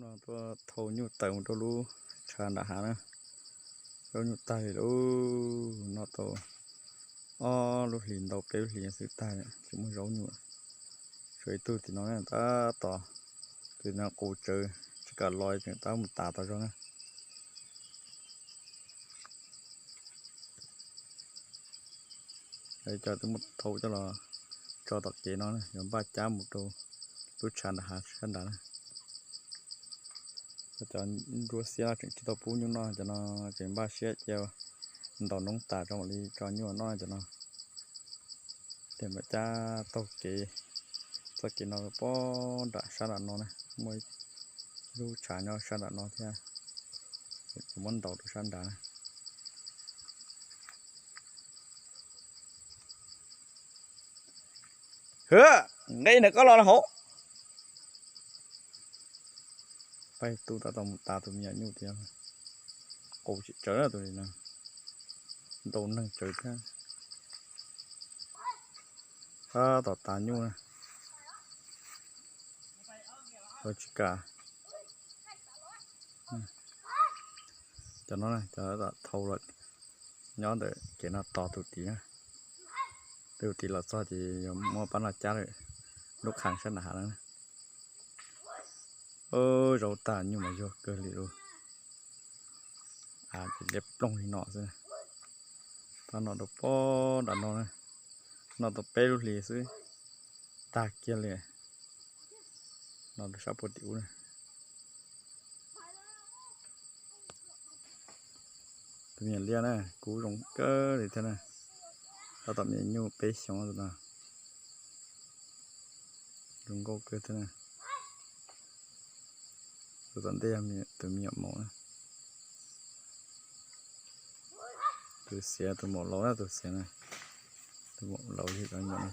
No tuaj thau nyuj tawm mus rau lub tshav nram hav na. Zaub nyuj tag li lawm, noj tau ob lub hlis ntau peb lub hlis xwb tag lawm, tsis muaj zaub nyuj. Tshuav ib tug tim no tab tom, tus no qus tsawv tsis kam los, tseem tab mus tav tom zog na. Cov twb muab thau coj los tso tom kev no, yuav npaj cab mus rau lub tshav nram hav sab nrad na. Cov nruab xiab no tseem tsis tau pub nyuj noj, cov no tseem npaj siab cia ntaus noob tas tso mam li tso nyuj noj cov no. Ces mam cab taug kev, txoj kev no pob nram sab nram no na, muaj ib lub tshav nyob sab nram no thiab, ces muab ntaus rau sab nrad na. Hwb, nqe ntawm koj los hauv. Peb tub tab tom mus tav tus me nyuam nyuj thiab, qus tsis tsawv tus li no, ntau neeg tsawv thiab. Tab tom tav nyuj na, tsis kam. Cov no cov thau los nyob ntawm kev no tos tus tid na. Tus tid los txog ces yuav muab pab no cab lawm, lub qhov sab nram hav na. Zaub tag nyuj mas yuag kawg li lauj. Av ces liab ploog li no xwb. Pab no rau pob nram no na, noj tau peb lub hlis xwb, tag kiag li. No rau sab puag tim ub na. Tus me nyuam liab na, kub zoo kawg li thiab na. Tab tom me nyuam nyuj peb xyoos tus no, zoo nkauj kawg thiab na. Tus tom ntej tus me nyuam maum na. Tus xiav tus maum laus na, tus xiav na, tus maum laus yog cov me nyuam no.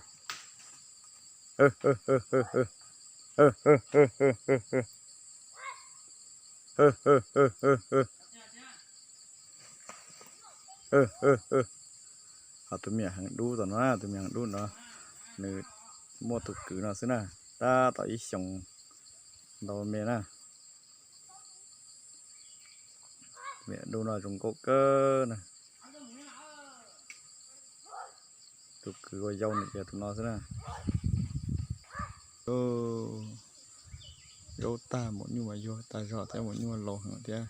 Ho tus me nyuam heev dub tom no, tus me nyuam heev dub no, nws muaj tus kwv no xwb na, tab tom ib xyoos ntau me na. Tus me nyuam dub no zoo nkauj kawg na. Tus kwv uas yau nws ces tus no xwb na. Zaub tag, maum nyuj mas yuag tag zog thiab, maum nyuj laus heev thiab.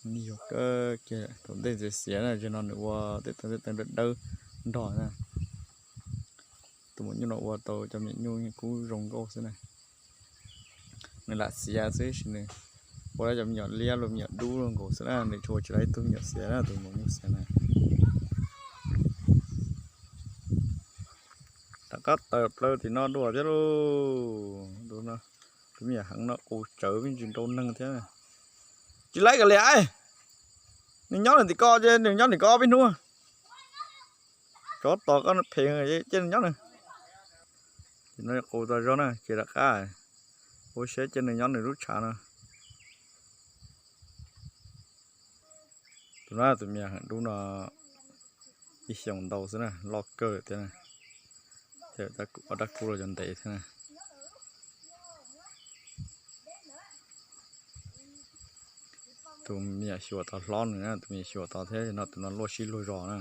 Yuag kawg kiag, thaum ntej xiav xiav na, zaum no nws ua tej teev tej teev dawb dawb nrog na. Tus maum nyuj no ua tau cov me nyuam nyuj kub zoo nkauj xwb na. Nws lam xiav xwb sis nws ua cov me nyuam liab los me nyuam dub los nkaus xwb na, nws tsis ua tsis tau ib tug me nyuam xiav na, tus maum nyuj xiav na. Rov qab tawm plaws tim no dua thiab lauj. Tus me nyuam heev no qus tsawv me ntsis nrau neeg thiab. Tsis laib kav liam, nws nyob nws tim ko ces nws nyob tim ko peb hnub. Tsov tos koj phem ces nws nyob nws. Ces no qus tau zog na, ces rov qab ua siab ces nws nyob nws lub tshav no. Tus no tus me nyuam heev dub no ib xyoos ntau xwb na, loj kawg lawm thiab na. Ces ob rab kub los cov ntev thiab na. Tus me nyuam xyuas tau hlob nws na, tus me nyuam xyuas tau thiab no, tus no luaj sib luag zos na.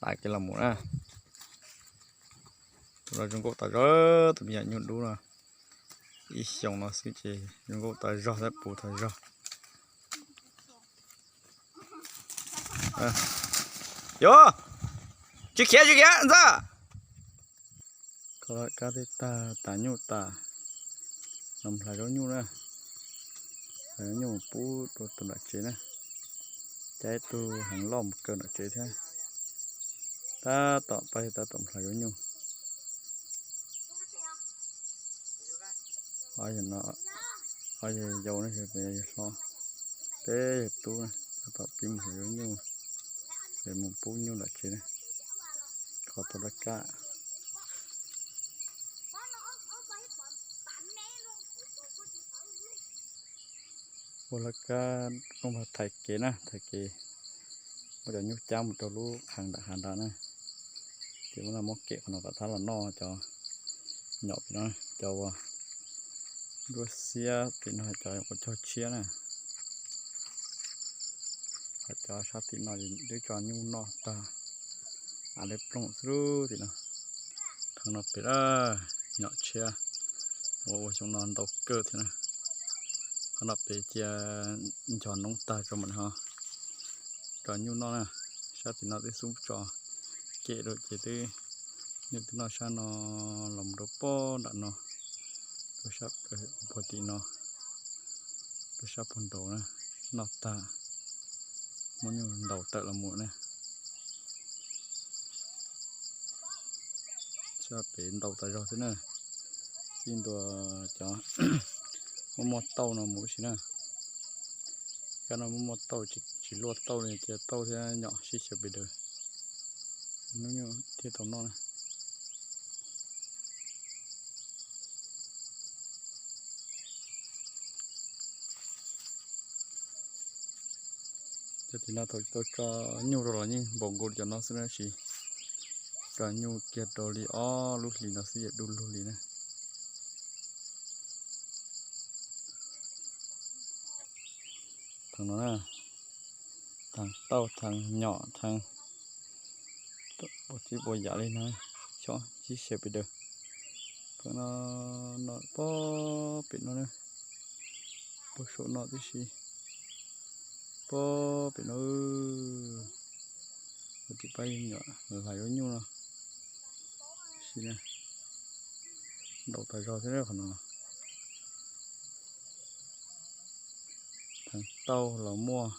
Tav kev los mus na. Tus no zoo nkauj tas zog, tus me nyuam nyuj dub no. Ib xyoos no xwb ces zoo nkauj tas zog thiab puv tas zog. Yuav, tsis khiav tsis khiav ntxawg. Koj kab twb tag, tas nyuj tas, los nplhav zaub nyuj na. Nplhav zaub nyuj mus pub rau tus nram tsev na. Cab ib tug heev loj mus kaw nram tsev thiab. Tab tom pab tab tom nplhav zaub nyuj. Ob yawg yau ne, peb yawg hlob, peb yawg tub na, tab tom pib mus nplhav zaub nyuj, es mus pub nyuj nram tsev na, kho tau laj kab. Ua laj kab, thaiv kev na, thaiv kev. Muab cov nyuj cab mus rau lub qhov nram hav nrad na. Ces muab no muab kem qhov no kom thab los noj cov nyom tim no, cov uas nruab xiab tim no, cov uas cog tshiab na. Ho cov sab tim no twb tso nyuj noj tag, av li plooj xwb lub tim no. Qhov no pem a, nyom tshiab ua ua xyoo no ntau kawg thiab na. Qhov no pem cia nchos noob tag tso mam ho tso nyuj noj na. Sab tim no twb xub tso kem rau ces twb nyuj twb noj sab no los mus rau pob nram no, rau sab puag tim no, rau sab puag nraud na, noj tag, muab nyuj ntaus tawm los mus na. Sab pem ntau tas zog xwb na. Txij ntua cov muaj muaj tauj no mus ib si na. Kab no muaj muaj tauj, tsis luaj tauj li, cia tauj thiab nyom sib xyaw pes daws, hnub nyoog thiaj tau noj na. Cov tim no thaum tsis tau tso nyuj rau los yeej npaum nkaus li cov no xwb na, tab sis tso nyuj kiag rau li ob lub hlis no xwb yeej du lug li na. Thaum no na, thaum tauj thaum nyom thaum puas tib puas yam li no, xyov sib xyaw pes daws. Thaum no, no pob pem no na, puag saum no tib si, pob pem no, ua tim pab nyom hlais lub nyuj no si na. Ntau tas zog thiab qhov no. Thaum tauj los muaj,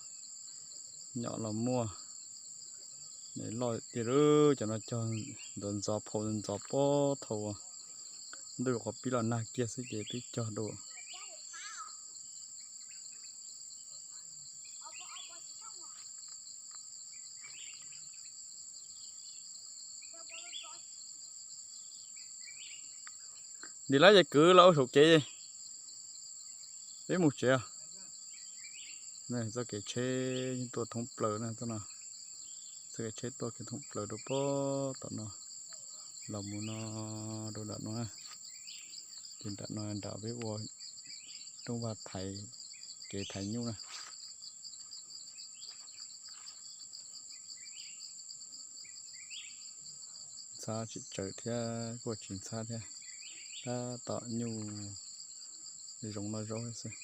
nyom los muaj. Loj tiag lauj, cov no cog ntxov ntxov phau ntxov pob thaum ntuj qhov pib los nag kiag xwb ces twb cog dua. Ntim lawm ces kwv los ua saum kev, peb mus tsev. Txoj kev tsheb tuaj thoob plaws na, txoj kev tsheb tuaj kiag thoob plaws rau pob tom no, los mus no rau nram no na. Ces nram no nram peb ua rooj vag thaiv kev thaiv nyuj na. Ntxhab tsis tsawv thiab kuj tsis ntxhab thiab, tab tom nyuj zoov no zaub xwb.